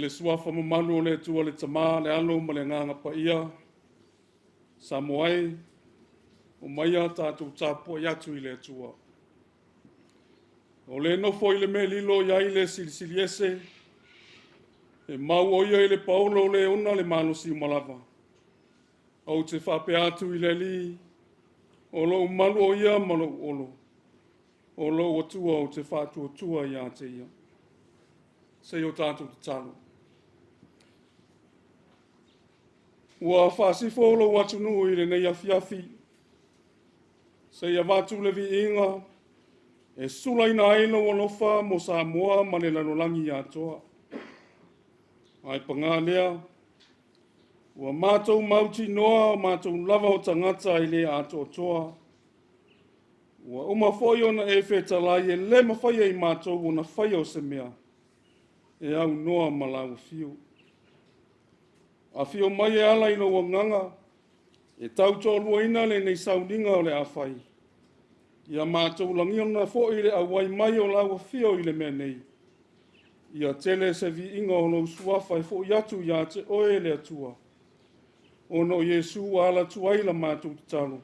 le suafa mamalu o le Atua le Tama, le Alo ma le Agaga Paia, Samoa e, omaia tatou tapuai atu i le Atua. O le nofo i le mea lilo i ai le silisili ese, e mau o ia i le paolo o le ona le malosi uma lava. Ou te faapea atu i le Alii, o lou malu o ia ma lou olo, o lou Atua ou te faatuatua ia te ia. Se i o tatou tatalo. Ua faasifo lou atunuu i lenei afiafi, se i avatu le viiga e sulaina ai lou alofa mo Samoa ma le lalolagi atoa. Ae paga lea, ua matou mautinoa o matou lava o tagata e le atoatoa. Ua uma foi ona e fetalai e le mafai e i matou ona faia o se mea e aunoa ma lau afio. Afio mai e ala i lou agaga e tautoaluaina lenei sauniga o le a fai. Ia matou lagiona foi le auai mai o lau afio i le mea nei. Ia tele se viiga o lou suafa e foi atu ia te oe le Atua. Ona o Iesu ua ala atu ai la matou tatalo.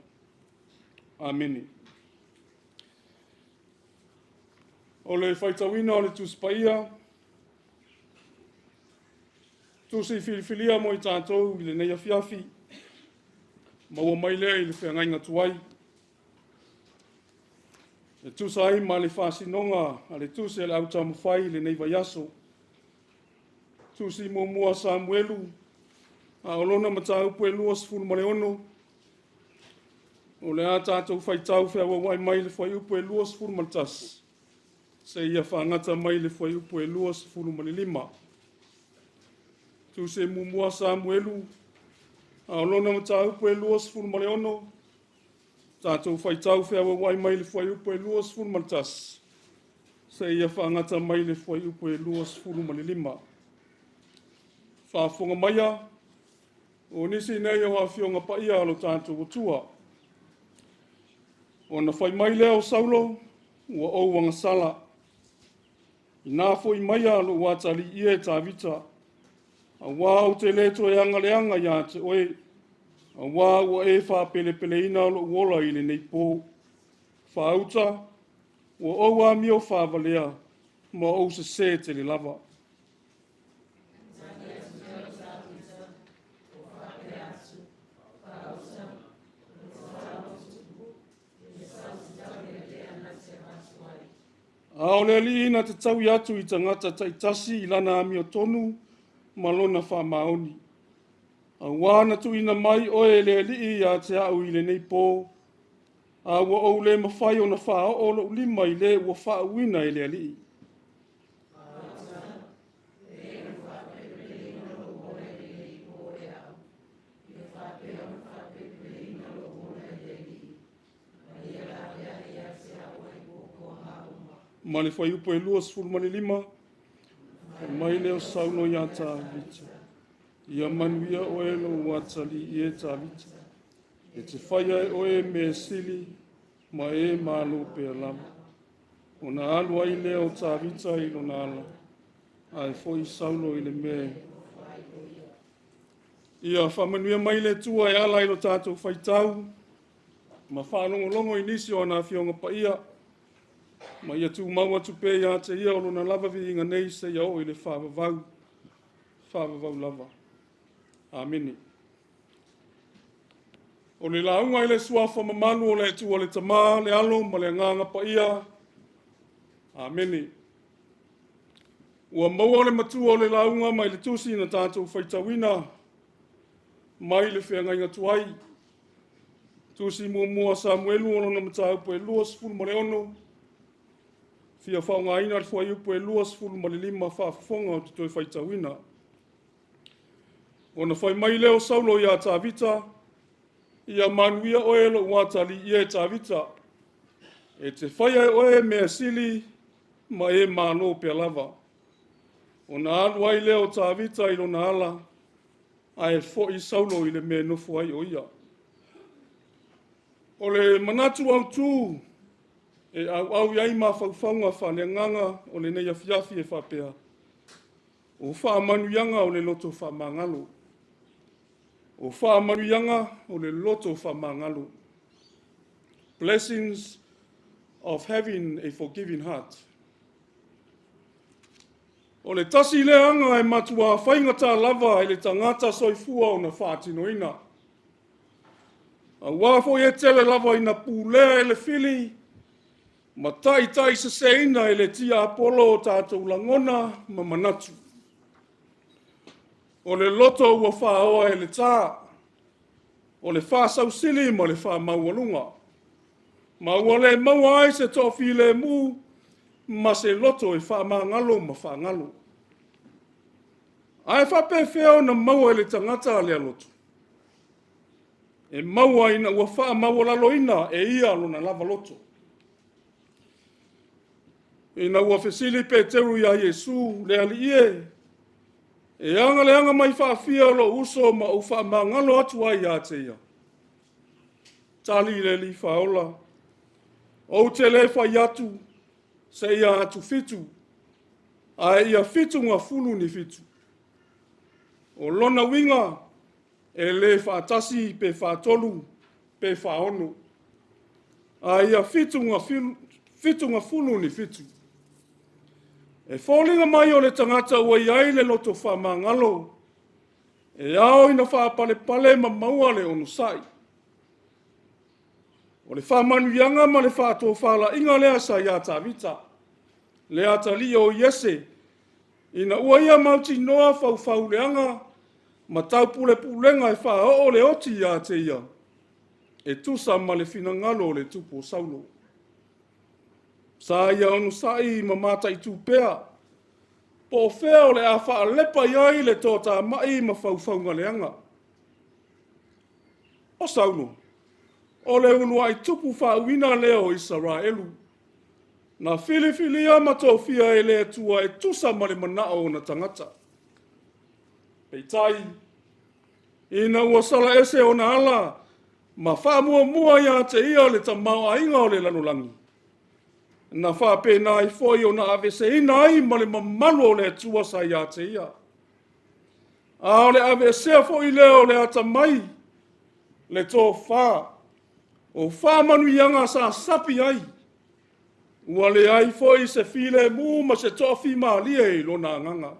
Amene. O le faitauina o le Tusi Paia, tusi filifilia mo i tatou i lenei afiafi, maua mai lea i le feagaiga tuai. E tusa ai ma le faasinoga a le tusi a le Autaumafai i lenei vaiaso. Tusi muamua a Samuelu, a o lona mataupu e 26, o le a tatou faitau feauauai mai le fuaiupu e 21, seia faagata mai le fuaiupu e 25. Tusi muamua a Samuelu, a o lona mataupu e 26, tatou faitau feauauai mai le fuaiupu e 21, seia faagata mai le fuaiupu e 25. Faafofoga maia, o nisi nei o afioga paia a lo tatou Atua. Ona fai mai lea o Saulo, ua ou agasala. Ina foi maia lou atalii e Tavita, auā ou te le toe agaleaga ia te oe, auā ua e faapelepeleina lou ola i lenei pō. Faauta, ua ou amio faavalea, ma ou sesē tele lava. A o le alii na te taui atu i tagata taitasi i lana amiotonu ma lona faamaoni. Auā na tuuina mai oe e le Alii ia te au i lenei pō, a ua ou le mafai ona faaoo lou lima i le ua faauuina e le Alii. Ma le fuaiupu e 25, fai mai lea o Saulo ia Tavita, ia manuia oe lou atalii e Tavita, e te faia e oe mea sili ma e malo pea lava. Ona alu ai lea o Tavita i lona ala, ae foi Saulo i le mea. Ia faamanuia mai le Atua e ala i lo tatou faitau, ma faalogologo i nisi o ana afioga paia, ma ia tumau atu pea ia te ia o lona lava viiga nei seia oo i le faavavau, faavavau lava. Amene. O le lauga i le suafa mamalu o le Atua le Tama, le Alo ma le Agaga Paia. Amene. Ua maua le matua o le lauga mai le tusi na tatou faitauina mai le feagaiga tuai. Tusi muamua a Samuelu o lona mataupu e 26, fia faaaogaina le fuaiupu e 25 faafofoga o te toe faitauina. Ona fai mai lea o Saulo ia Tavita, ia manuia oe lou atalii e Tavita, e te faia e oe mea sili ma e malo pea lava. Ona alu ai lea o Tavita i lona ala, ae foi Saulo i le mea e nofo ai o ia. O le manatu autū e auau i ai mafaufauga faaleagaga o lenei afiafi e faapea. O faamanuiaga o le loto faamagalo. O faamanuiaga o le loto faamagalo. Blessings of having a forgiving heart. O le tasi lea aga e matuā faigata lava i le tagata soifua ona faatinoina. Aua foi e tele lava ina pulea e le fili ma taitaiseseina e le tiapolo o tatou lagona ma manatu. O le loto ua faoa e le ta, o le faasausili ma le faamaualuga, ma ua le maua ai se toafilemu ma se loto e faamagalo ma faagalo. Ae faapefea ona maua e le tagata lea loto? E maua ina ua faamaualaloina e ia lona lava loto. Ina ua fesili Peteru ia Iesu, “Le Alii e, e aga le aga mai faafia lou uso ma ou faamagalo atu ai ia te ia?” Tali le Alii Faaola, “Ou te le fai atu, seia atu fitu, ae ia 70 ni fitu.” O lona uiga, e le faatasi pe faatolu pe faaono, a ia 70 ni fitu. E foliga mai o le tagata ua i ai le loto faamagalo, e ao ina faapalepale ma maua le onosai. O le faamanuiaga ma le faatofalaiga lea sa ia Tavita, le atalii o Iese, ina ua ia mautinoa faufauleaga ma taupulepulega e faaoo le oti ia te ia, e tusa ma le finagalo o le tupu o Saulo. Sa ia onosai ma mataitu pea, po o fea o le a faalepa i ai le toatamai ma faufauga leaga. O Saulo, o le uluai tupu faauuina lea o Isaraelu, na filifilia ma tofia e le Atua e tusa ma le manao o ona tagata. Peitai, ina ua sola ese ona ala ma faamuamua ia te ia le tamaoaiga o le lalolagi, na faapena ai foi ona aveeseina ai ma le mamalu o le Atua sa ia te ia. A o le aveesea foi lea o le atamai, le tofa, o faamanuiaga sa sapi ai, ua leai foi se filemu ma se toafimalie i lona agaga.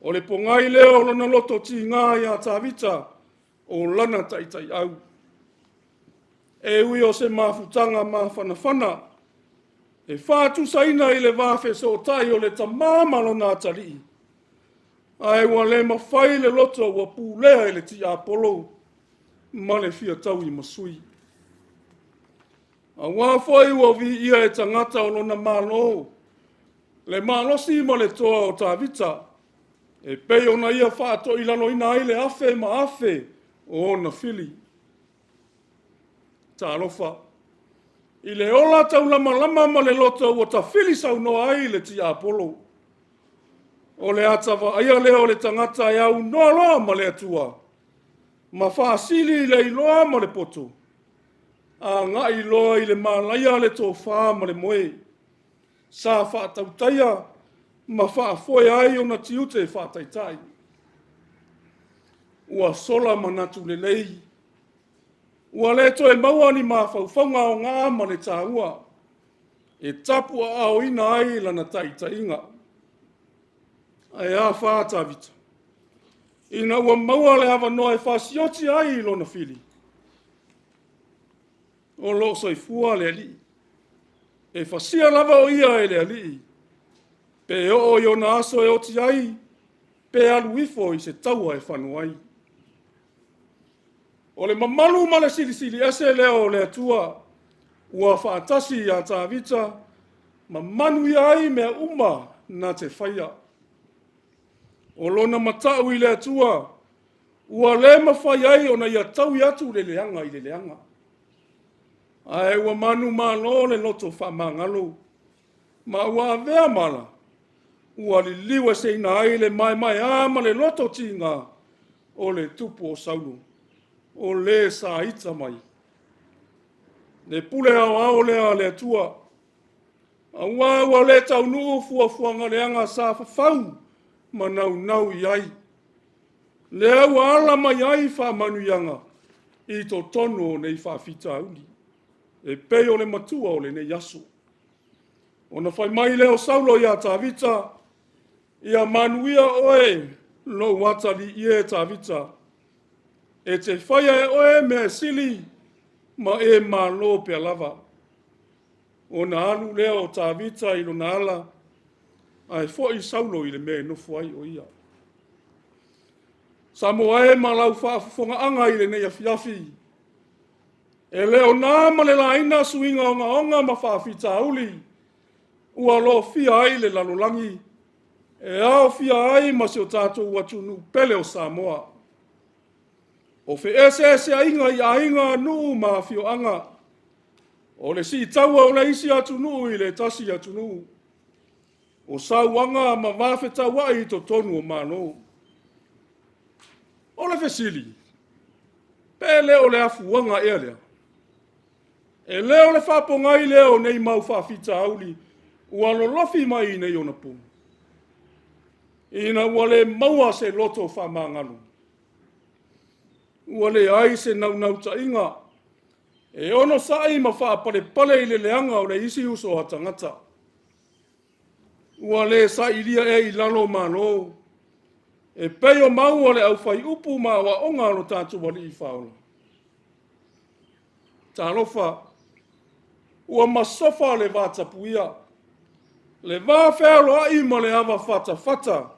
O le pogai lea o lona loto tiga ia Tavita, o lana taitaiau. E ui o se mafutaga mafanafana e faatusaina i le va fesootai o le tama ma lona atalii, ae ua le mafai le loto ua pulea e le tiapolo ma le fia tauimasui. Aua foi ua viia e tagata o lona Malo le malosi ma le toa o Tavita, e pei ona ia faatoilaloina ai le afe ma afe o ona fili. Talofa, i le ola taulamalama ma le loto ua tafili saunoa ai le tiapolo. O le ata vaaia lea o le tagata e aunoa loa ma le Atua, ma faasili i le iloa ma le poto, agai loa i le malaia le tofa ma le moe, sa faatautaia ma faafoe ai ona tiute faataitai. Ua sola manatu lelei, ua le toe maua ni mafaufauga aoga ma le taua e tapuaaoina ai lana taitaiga. Ae a fa Tavita? Ina ua maua le avanoa e fasioti ai lona fili, o lo o soifua le Alii. E fasia lava o ia e le Alii, pe oo i ona aso e oti ai, pe alu ifo i se taua e fano ai. O le mamalu ma le silisili ese lea o le Atua ua faatasi ia Tavita ma manuia ai mea uma na te faia. O lona matau i le Atua ua le mafai ai ona ia taui atu le leaga i le leaga. Ae ua manumalo le loto faamagalo, ma ua avea mala ua liliu eseina ai le maemaea ma le loto tiga o le tupu o Saulo, o le sa ita mai. Le pule aoao lea a le Atua, aua ua le taunuu fuafuaga leaga sa fafau ma naunau i ai. Lea ua ala mai ai faamanuiaga i totonu o nei faafitauli, e pei o le matua o lenei aso. Ona fai mai lea o Saulo ia Tavita, ia manuia oe lou atalii e Tavita, e te faia e oe mea sili ma e malo pea lava. Ona alu lea o Tavita i lona ala, ae foi Saulo i le mea e nofo ai o ia. Samoa e ma lau faafofogaaga i lenei afiafi, e le o na ma le laina suiga ogaoga ma faafitauli ua lofia ai le lalolagi, e aofia ai ma si o tatou atunuu pele o Samoa. O feeseeseaiga i aiga, nuu ma afioaga, o le siitaua o le isi atunuu i le tasi atunuu, o sauaga ma vafetauai i totonu o Malo. O le fesili, pe le o le afuaga ea lea? E le o le faapogai lea o nei mau faafitauli ua lolofi mai i nei ona po, ina ua le maua se loto faamagalo, ua leai se naunautaiga e onosai ma faapalepale i le leaga o le isi uso a tagata. Ua le sailia ea i lalo o Malo, e pei o mau a le aufaiupu ma aoaoga a lo tatou Alii Faaola. Talofa, ua masofa le vatapuia, le vafealoai ma le avafatafata,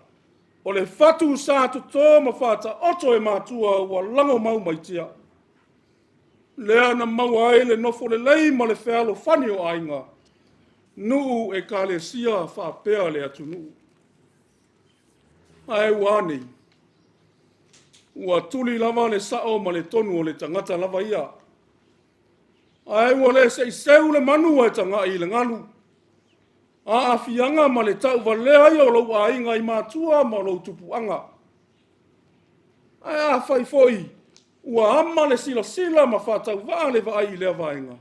o le fatu sa toto ma faataoto e matua ua lagomau mai tia, lea na maua ai le nofo lelei ma le fealofani o aiga, nuu, ekalesia faapea le atunuu. Ae ua a nei? Ua tuli lava le sao ma le tonu o le tagata lava ia. Ae ua le seiseu le manu ae tagai i le galu. Aafiaga ma le tauvalea ia o lou aiga i matua ma lou tupuaga. Ae afai foi ua ama le silasila ma faatauvaa le vaai i lea vaega,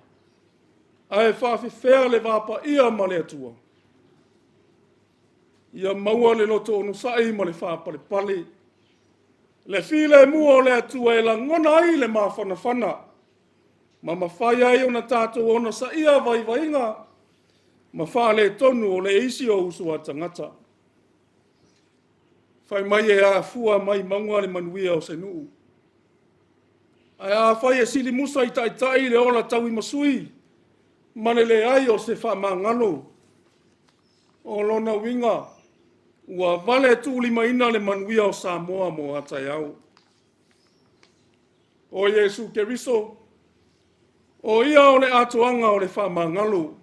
ae faafefea le vapaia ma le Atua? Ia maua le loto onosai ma le faapalepale, le filemu o le Atua e lagona ai le mafanafana ma mafai ai ona tatou onosaia vaivaiga ma faaletonu o le isi o uso a tagata. Fai mai e afua mai mauga le manuia o se nuu. Ae afai e silimusa i taitai le ola tauimasui ma le leai o se faamagalo, o lona uiga ua vale tuulimaina le manuia o Samoa mo a taeao. O Iesu Keriso, o Ia o le atoaga o le faamagalo.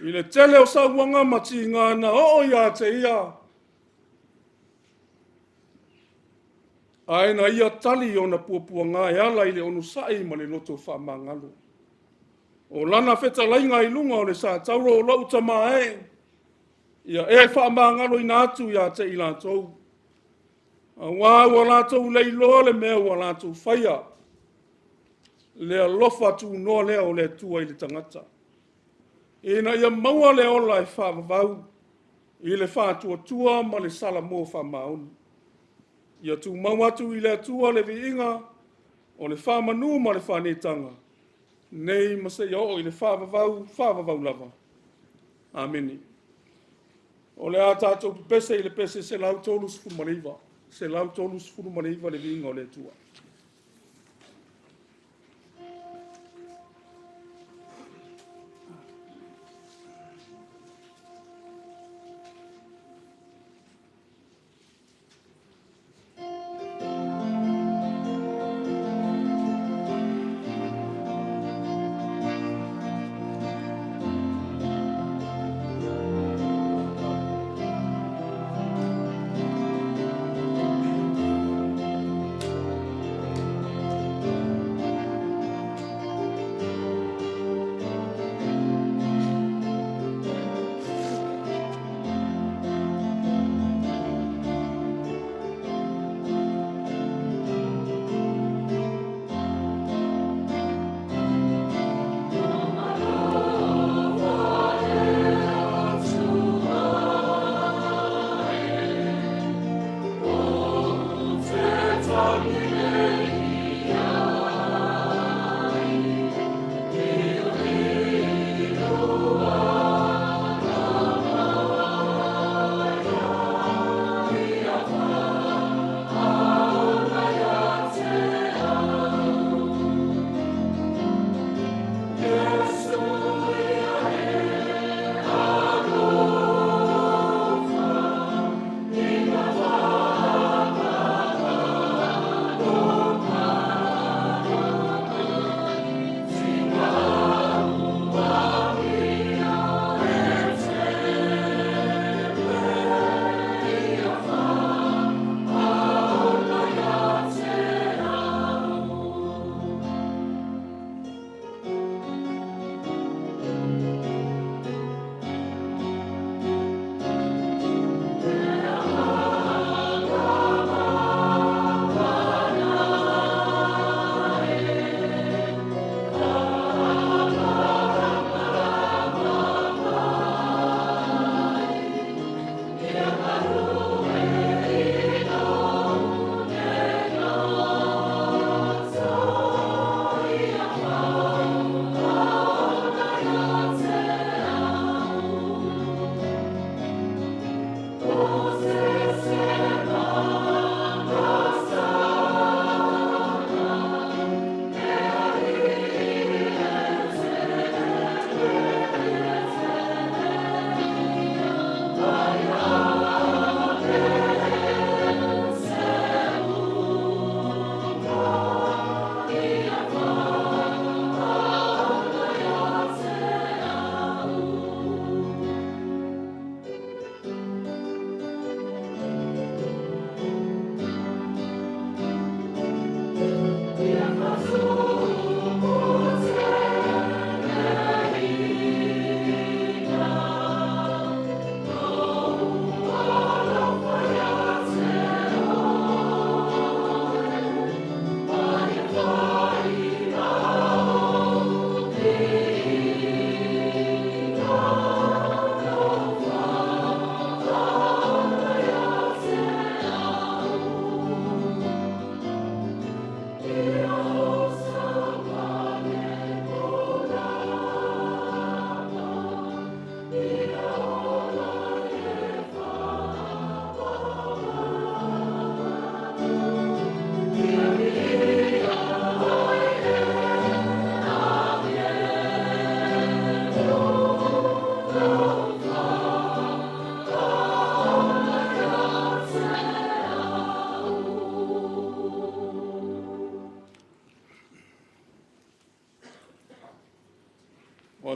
I le tele o sauaga ma tiga na oo ia te Ia, ae na Ia tali i ona puapuaga e ala i le onosai ma le loto faamagalo. O Lana fetalaiga i luga o le satauro, o lou tama e, ia e faamagaloina atu ia te i latou, aua ua latou leiloa le mea ua latou faia, le alofa tunoa lea o le Atua i le tagata, ina ia maua le ola e faavavau i le faatuatua ma le salamo faamaoni. Ia tumau atu i le Atua le viiga o le faamanu ma le faaneetaga, nei ma seia oo i le faavavau, faavavau lava. Amene. O le a tatou pepese i le pese 139, 139 le viiga o le Atua.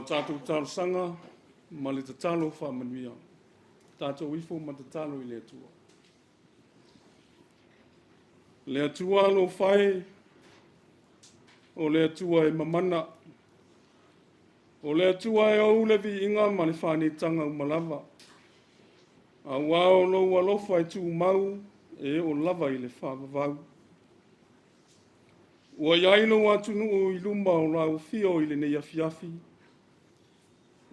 tatou talosaga ma le tatalo faamanuia. Tatou ifo ma tatalo i le Atua. Le Atua alofa e, o le Atua e mamana, o le Atua e ou le viiga ma le faanetaga uma lava, auā o lou alofa e tumau e oo lava i le faavavau. Ua i ai lou atunuu i luma o lau afio i lenei afiafi,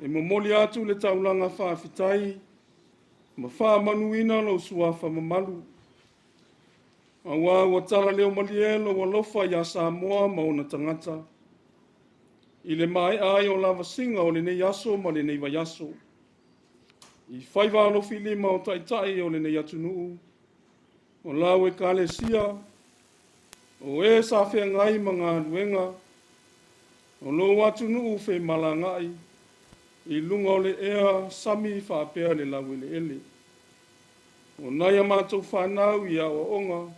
e momoli atu le taulaga faafetai ma faamanuina lou suafa mamalu, auā ua talaleo malie lou alofa iā Samoa ma ona tagata, i le maea ai o lavasiga o lenei aso ma lenei vaiaso, i faiva alofilima o taitai o lenei atunuu, o lau ekalesia, o e sa feagai ma galuega, o lou atunuu femalagaai, i luga o le ea, sami faapea le laueleele. O nai a matou fanau i aoaoga,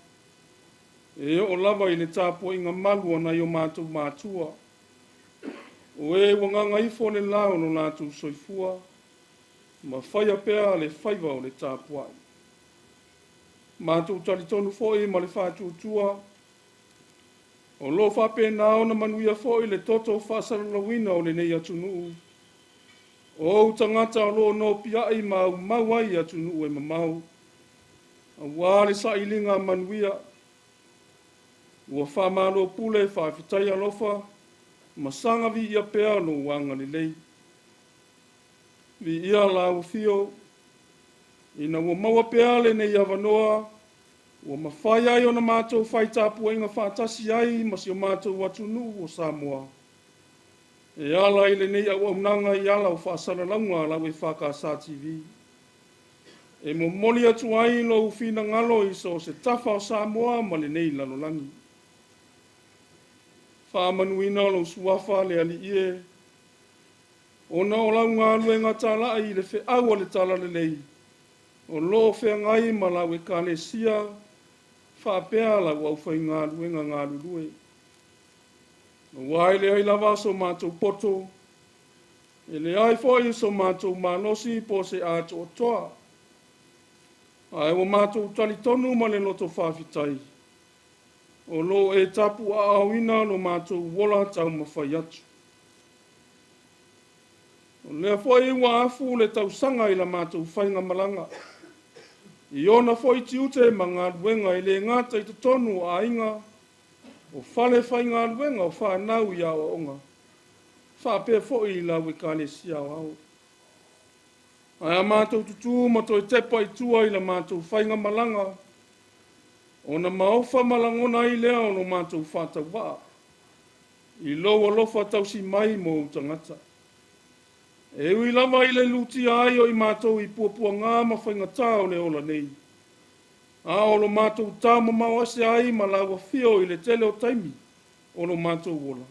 e oo lava i le tapuaiga malu a nai o matou matua, o e ua gagaifo le la o lo latou soifua, ma faia pea le faiva o le tapuai. Matou talitonu foi ma le faatuatua, o lo o faapena ona manuia foi le toto faasalalauina o lenei atunuu, o ou tagata o lo o nopiai ma aumau ai i atunuu e mamao, auā le sailiga manuia. Ua faamalo pule faafetai alofa, ma saga viia pea lou agalelei. Viia lau afio, ina ua maua pea lenei avanoa, ua mafai ai ona matou fai tapuaiga faatasi ai ma si o matou atunuu o Samoa, e ala i lenei auaunaga i ala o faasalalauga a lau EFKS TV. E momoli atu ai lou finagalo i so o se tafa o Samoa ma lenei lalolagi. Faamanuina lou suafa le Alii e, ona o lau galuega talai i le feau o le talalelei, o lo o feagai ma lau ekalesia faapea lau aufaigaluega galulue. Aua e leai lava so matou poto, e leai foi so matou malosi po o se atoatoa, ae ua matou talitonu ma le loto faafetai, o lo o e tapuaaoina lo matou ola taumafai atu. O lea foi ua afu le tausaga i la matou faigamalaga, i ona foi tiute ma galuega e le gata i totonu o aiga, o fale faigaluega o fanau i aoaoga, faapea foi i lau ekalesia aoao. Ae a matou tutū ma toe tepa i tua i la matou faigamalaga, ona maofa ma lagona ai lea o lo matou faatauvaa, i lou alofa tausi mai mo ou tagata. E ui lava i le lutia ai o i matou i puapuaga ma faigatā o le ola nei, a o lo matou taumamao ese ai ma lau afio i le tele o taimi o lo matou ola.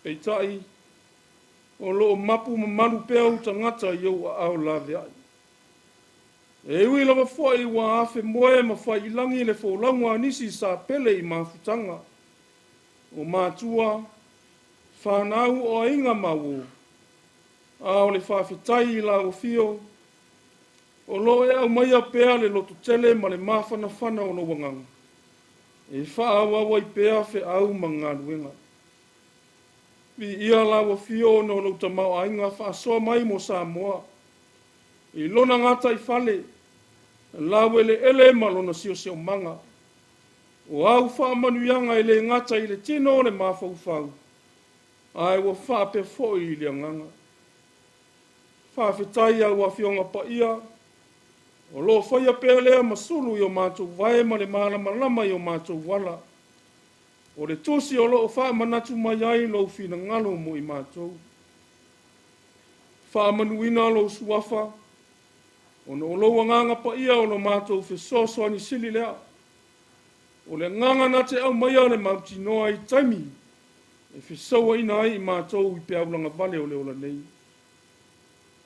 Peitai, o lo o mapu mamalu pea ou tagata i ou aao laveai. E ui lava foi ua afemoe ma fai i lagi le folauga a nisi sa pele i mafutaga, o matua, fanau o aiga ma uō, a o le faafetai i lau afio, o lo o e aumaia pea le lototele ma le mafanafana o lou agaga, e faaauau ai pea feau ma galuega. Viia lau afio ona o lou tamaoaiga faasoa mai mo Samoa, i lona gataifale, laueleele ma lona siosiomaga. O au faamanuiaga e le gata i le tino o le mafaufau, ae ua faapea foi i le agaga. Faafetai i au Afioga Paia, o lo o faia pea lea ma sulu i o matou vae ma le malamalama i o matou ala. O le tusi o lo o faamanatu mai ai lou finagalo mo i matou. Faamanuina lou suafa, ona o lou agaga paia o lo matou fesoasoani sili lea. O le agaga na te aumaia le mautinoa i taimi e fesauaina ai i matou i peau lagavale o le ola nei.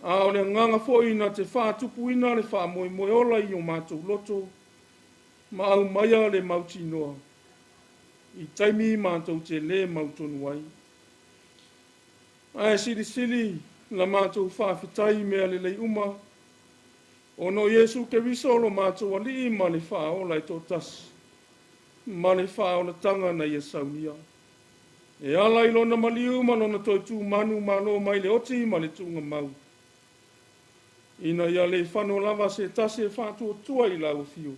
A o le agaga foi na te faatupuina le faamoemoe ola i o matou loto, ma aumaia le mautinoa i taimi matou te le mautonu ai. Ae silisili la matou faafetai i mea lelei uma, ona o Iesu Keriso lo matou Alii ma le Faaola e toatasi, ma le faaolataga na ia saunia. E ala i lona maliu ma lona toe tumanu malo mai le oti ma le tuugamau, ina ia le fano lava se tasi e faatuatua i lau afio,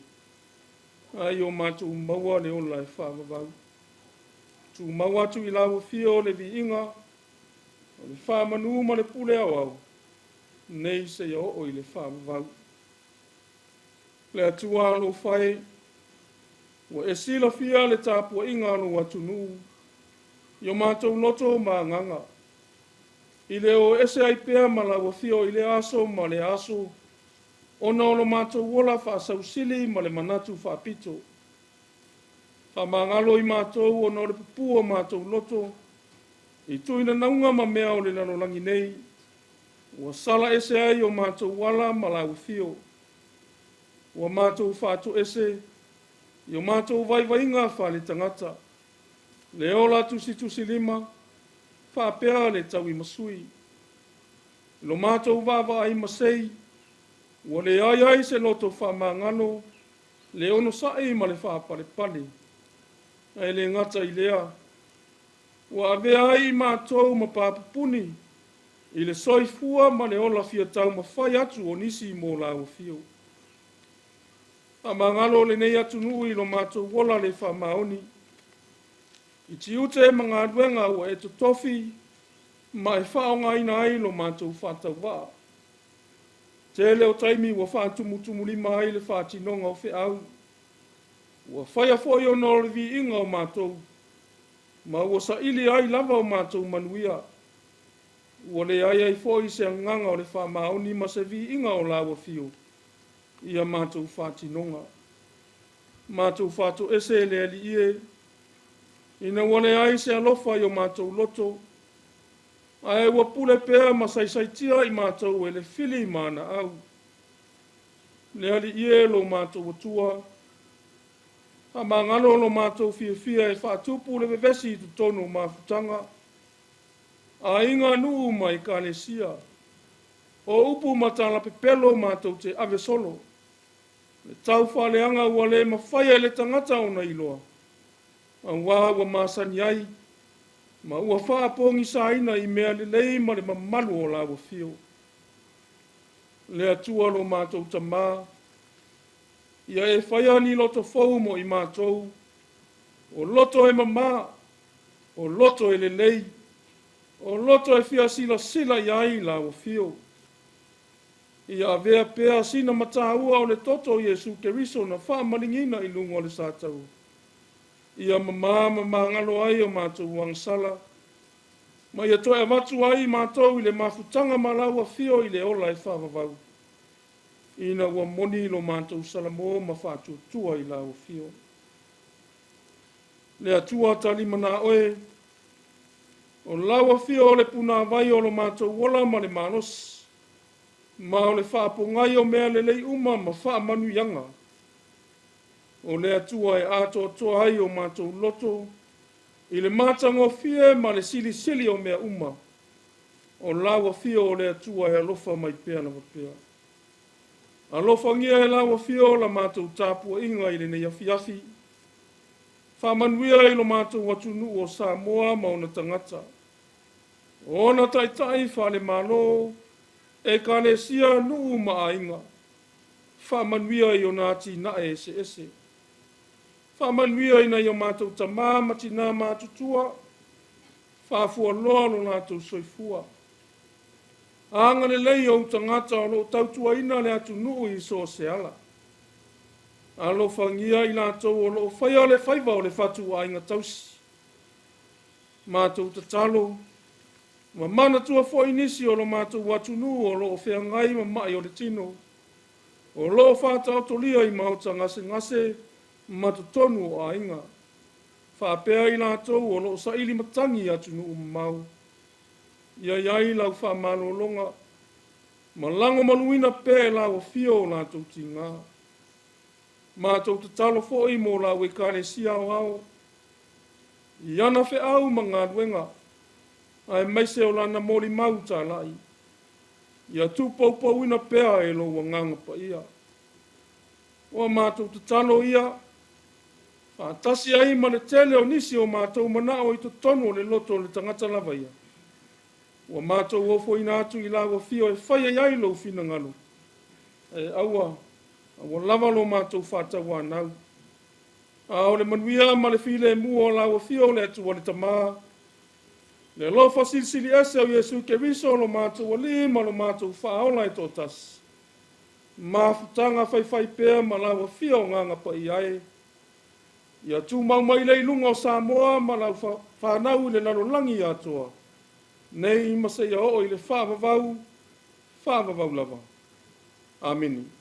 ae ia o matou maua le ola e faavavau. Tumau atu i lau afio le viiga, o le faamanu ma le pule aoao, nei seia oo i le faavavau. Le Atua alofa e, ua e silafia le tapuaiga a lou atunuu, i o matou loto ma agaga, i le o ese ai pea ma lau afio i lea aso ma lea aso, ona o lo matou ola faasausili ma le manatu faapito. Faamagalo i matou ona o le pupū o matou loto, i tuinanauga ma mea o le lalolagi nei, ua sala ese ai o matou ala ma lau afio. Ua matou faatoese i o matou vaivaiga faaletagata, le ola tusitusilima, faapea le tauimasui. I lo matou vaavaai masei, ua leai ai se loto faamagalo, le onosai ma le faapalepale. Ae le gata i lea, ua avea ai i matou ma papupuni i le soifua ma le ola fia taumafai atu o nisi mo lau afio. Faamagalo lenei atunuu i lo matou ola le faamaoni, i tiute ma galuega ua e totofi ma e faaaogaina ai lo matou faatauvaa. Tele o taimi ua faatumutumulima ai le faatinoga o feau, ua faia foi ona o le viiga o matou, ma ua saili ai lava o matou manuia. Ua leai ai foi se agaga o le faamaoni ma se viiga o lau afio ia matou faatinoga. Matou faatoese e le Alii e, ina ua leai se alofa i o matou loto, ae ua pule pea ma saisaitia i matou e le fili ma ana au. Le Alii e lo matou Atua, faamagalo lo matou fiafia e faatupu le vevesi i totonu o mafutaga, aiga, nuu ma ekalesia. O upu ma talapepelo matou te ave solo, le taufaaleaga ua le mafaia e le tagata ona iloa, auā ua masani ai, ma ua faapogisaina i mea lelei ma le mamalu o lau afio. Le Atua lo matou Tamā, ia e faia ni loto fou mo i matou, o loto e mamā, o loto e lelei, o loto e fia silasila i ai lau afio. Ia avea pea sina mataua o le toto o Iesu Keriso na faamaligiina i luga o le sataua, ia mamā ma magalo ai o matou agasala, ma ia toe avatu ai matou i le mafutaga ma lau afio i le ola e faavavau, ina ua moni lo matou salamo ma faatuatua i lau afio. Le Atua talimana oe, o lau afio o le punāvai o lo matou ola ma le malosi, ma o le faapogai o mea lelei uma ma faamanuiaga. O le Atua e atoatoa ai o matou loto i le matagofie ma le silisili o mea uma, o lau afio o le Atua e alofa mai pea lava pea. Alofagia e lau afio la matou tapuaiga i lenei afiafi. Faamanuia i lo matou atunuu o Samoa ma ona tagata, o ona taitai faalemalo, ekalesia, nuu ma aiga. Faamanuia i ona atinae eseese. Faamanuia i nai o matou tamā ma tinā matutua, faafualoa lo latou soifua. Agalelei ou tagata o loo tautuaina le atunuu i so o se ala. Alofagia i latou o loo faia le faiva o le fatuaiga tausi. Matou tatalo, ma manatua foi nisi o lo matou atunuu o loo feagai ma mai o le tino, o loo faataotolia i maota gasegase ma totonu o aiga, faapea i latou o loo saili matagi i atunuu mamao. Ia i ai lau faamalologa, ma lagomaluina pea e lau afio o latou tigā. Matou tatalo foi mo lau ekalesia aoao, i ana feau ma galuega. Aemaise o lana molimau talai. Ia tuupoupouina pea e lou Agaga Paia. Ua matou tatalo ia, faatasi ai ma le tele o nisi o matou manao i totonu o le loto o le tagata lava ia. Ua matou ofoina atu i lau afio e faia i ai lou finagalo. E aua, aua lava lo matou faatauanau. A o le manuia ma le filemu o lau afio o le Atua le Tama, le alofa silisili ese o Iesu Keriso lo matou Alii ma lo matou Faaola e toatasi, mafutaga faifaipea ma lau afio o Agaga Paia e, ia tumau mai le i luga o Samoa ma lau fanau i le lalolagi atoa, nei ma seia oo i le faavavau, faavavau lava. Amene.